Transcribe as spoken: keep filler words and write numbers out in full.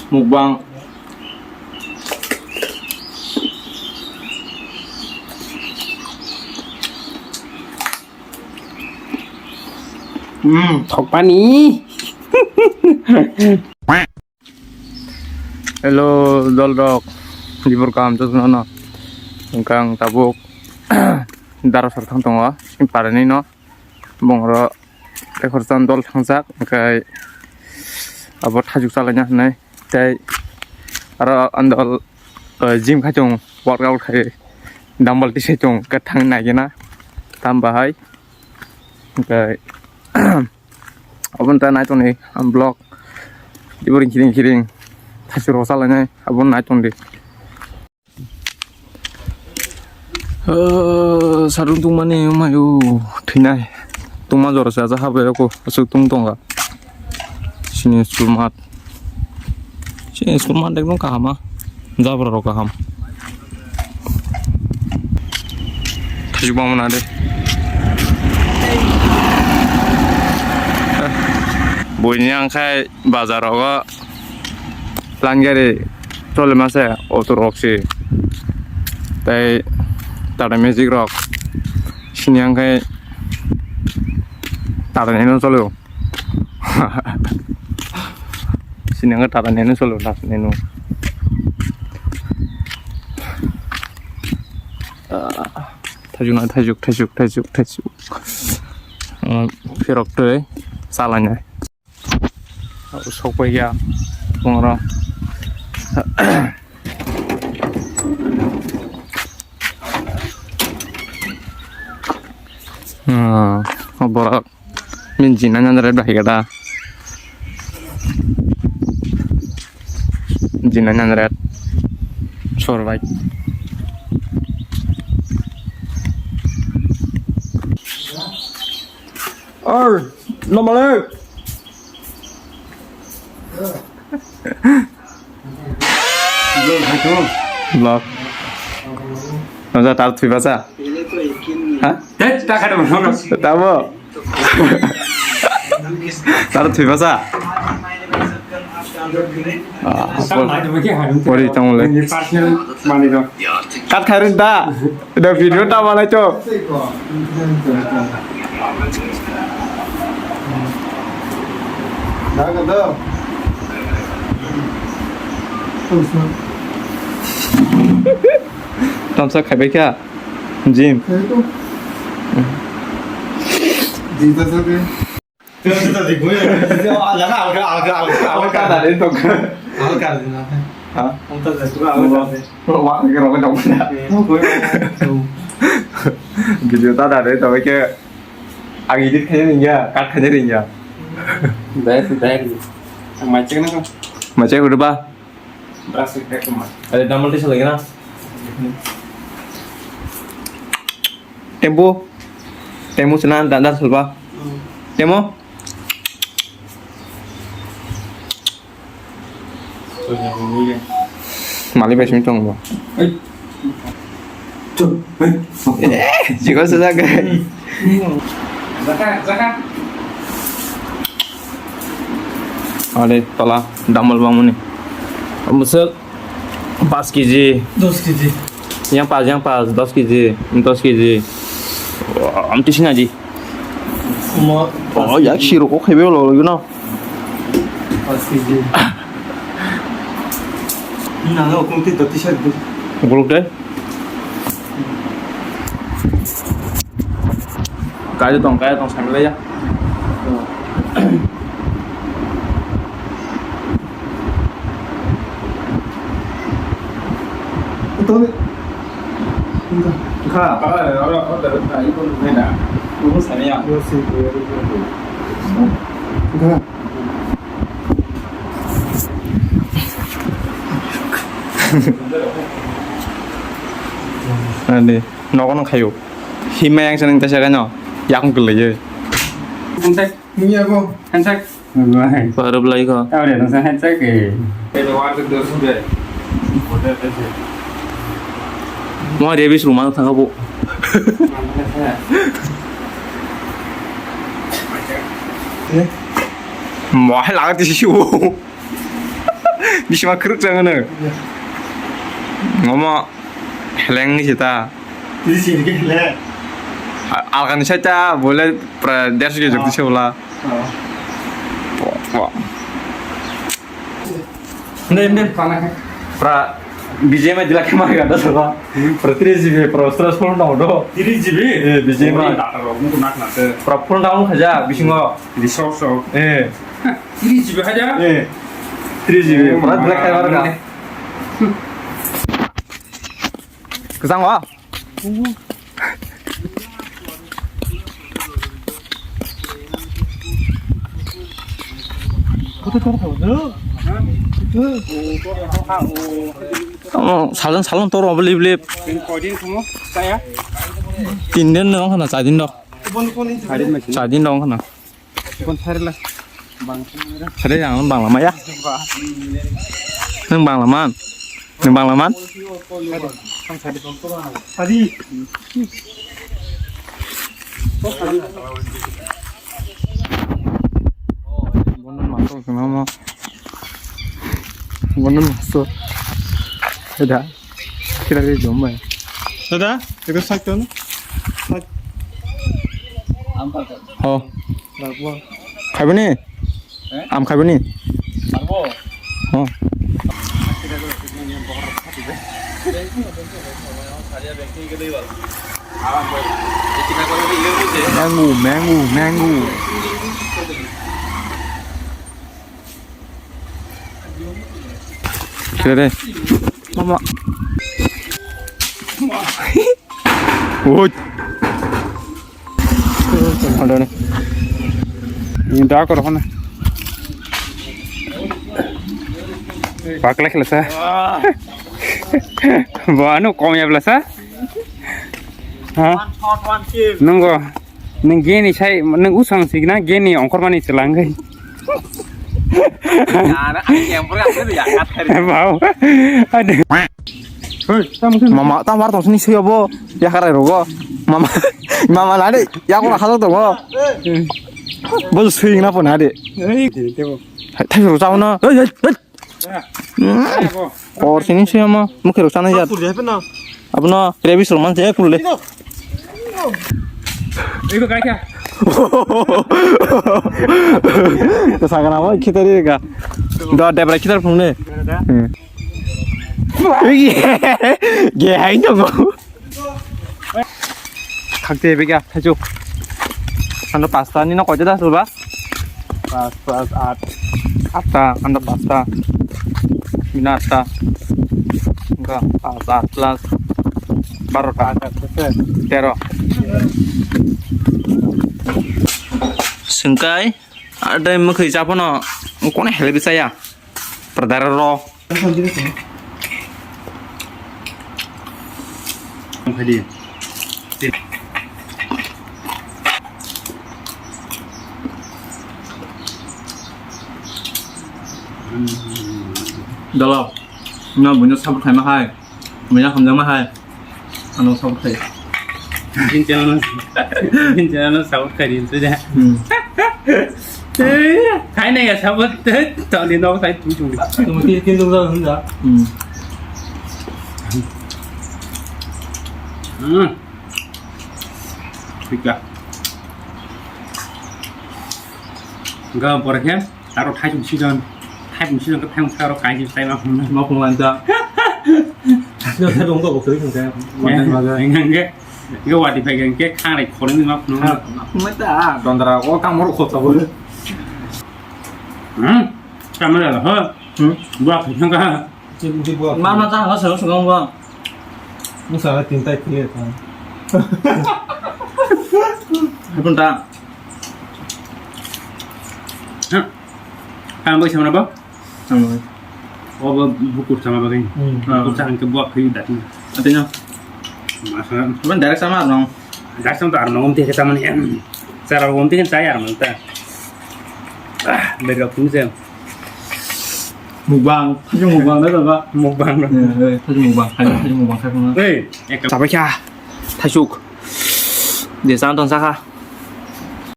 Mukbang. Hmm, thokpani. Hello, dolrok. Dibor kaham chwsano. Wngkha ang tabuk Darasar thang tongo, parani no. Bongro ekhor chan dol thangjak, hwnkhe abo thajuk chalaina hinwi. Tei aro andol, eh, gym khai chwng, workout khai, dumbbell tisai chwng, hwnkhe thang naigena tam bahai. Hwnkhe Obo ta nai tongdi ang vlog. Ibo ring kiring kiring. Thaichuk rok salainai abo nai tongdi. Sarung tungmani mayo thinai. Tungma jora se aja habai ko asuk tung tonga. Sini school mat. Sini school mat ekdom kaham a. Jabra rok kaham. Thaichuk bangma na de. Buini ang khai bazar rogo line gari chole mase auto rok si. Tei Tata Magic rok sini ang khai Tata Nano chole o. Sini ang Tata Nano chole o, Tata Nano. Ah, thaichuk na, thaichuk, thaichuk, thaichuk, thaichuk. Ah, phirok twi chalainai. Sokpaiya, pungra. Ah, borok. Min jina nyan red bahai gada. Jina nyan red. Sor bai. Or, no male. Vlog. Naja tar thui basa. Ha? Tei, ta khato mo. Tamo. Tar thui basa. Ah, pori tong le. Personal mani do. Kat khairin ta. Da video ta malai to. Tamsa khaibai kha. Jim. Jim ta sa ke. Alga, alga, alga, alga, alga. Alga dari to. Alga dari na. Ha? Alga dari. Video ta dari to ke. Ang edit khai ringya, cut khai ringya. Dai, dai. Ang mai check na ko. Mai check udah ba. Brush check ma. Ada dumbbell tisha lagi na. Tempo. Tempo sana dan dan selba. Tempo. Mali bai simi tongo. Ai. Chuk. Eh, jiko sajak. Zaka, zaka. Ale, tola, dumbbell bangmani. Musuk, pas kg. Dos kg. Yang pas, yang pas, dos kg, dos kg. Wah, am tisina ji. Mo, oh, ya, siro kok hebe lo, you know. Pas kg. Nang no kung ti doti sa di. Guluk de. Kaya tong, kaya tong, sambil aja. Betul. Enggak. Enggak. Kalau ada orang, orang dari tadi pun main dah. Dulu saya yang. Iya sih, iya, iya, iya. Enggak. Ani, nogo no khayo. Himma yang seneng tesa kano. Yakung kelai. Entek. Ini apa? Entek. Baru belai ko. Tahu deh, langsung handshake eh. Mo rebis rumah tangga bu. Mo hai laga tisi shu. Bisima khuruk chang ano. Ngomo heleng ni sita. Tiri sini ke le. Alkan sita bole pra derso ke jokti se bola. Wah. Nen, nen, pra B G M dila ke mari ganda sala. Pra three G B, pra stress full down do. Three G B? Eh, B G M. Ori data rok mukun nak nak. Pra full down khaja, bisingo. Di sok sok. Eh. Three G B haja? Eh. Three G B, pra black fiber ka. Kesang wa? Oh, salon, salon toro blip blip. Tin din dong khana, char din dong. Char din dong khana. Sare ang bangla maya. Nang bangla man. Nang bangla man. Bonon maso kenapa? Bonon maso. Ada. Kira dia jom bai. Dada, ekko side to na. Side. Ho. Ragwa. Khaibani? Eh? Am khaibani? Arbo. Ho. Mango, mango, mango. Kira deh. Mama. Woi. Ada nih. Ini dah kau mana? Paklek lah sa. Wah, anu kau ya belas sa? Hah? Nunggu. Nung geni sai, nung usang signa geni ongkor mani selang gai. Ara, ang yang pura aku ya kat hari. Bau. Ada. Hei, tamo khe. Mama, tamo war tong sini suyo bo. Ya karai rogo. Mama, mama lade, ya ko khalo to bo. Bo swing na pon ade. Hei, tebo. Thai ro chao na. Hei, hei, hei. Kor sini sih ama, mukhe rok sana jat. Pul deh, peno. Abono rabies rok manse pul deh. Iko kaikha. Sagana bo khitari ka. Do debra khitar phung ne. Ge hai tongo. Khakte bega, thaichuk. Ano pasta, nino koita da sulba? Pas, pas, at. Atta, ano pasta. Bina atta. Enggak, pas, at, plus. Barota. Tero. Sengkai, ada yang mukhi chapono, kono helbi saya. Perdara ro. Dolo, no buino sabuk khaima hai, buino hamjakma hai. Ano support khai. Jin channel no, jin channel no support khai din suja. Hmm. Khai na ya support, tali no khai tu chung. Tamo tin, tin tung da hunda. Hmm. Hmm. Pika. Ga por khe. Taro thaisung season, thaisung season khe thaisung tharo kaisa sai ma phunuknai. Ma phunuknai ta. Sino thaisung kok kwrwi thang khe. Content bagwi. Hingkhe, hingkhe wati phai khe khangrai khoroknwi ma phunuknai. Ma phunuknai ta, dondra o kamoro khotsa bo. Hmm, kamera ho. Hmm. Buak thang kha. Mama ta hanga sero sero ba. Musa tin tai khe ta. Hapun ta. Ha. Kang bai samra ba? Samra. O ba bukur sama bagai. Hmm. Bukur sa hangke buak khe dati. Ate no. Masa. Ban direct sama no. Direct sama ta arno om te ke tamani. Sara om te ke chai arno ta. Ah, berok tum se. Mukbang, thaijung mukbang da ba? Mukbang. Eh, eh, thaijung mukbang, thaijung, thaijung mukbang khai phano. Eh, ekta. Chabai kha. Thaisuk. De san ton sakha.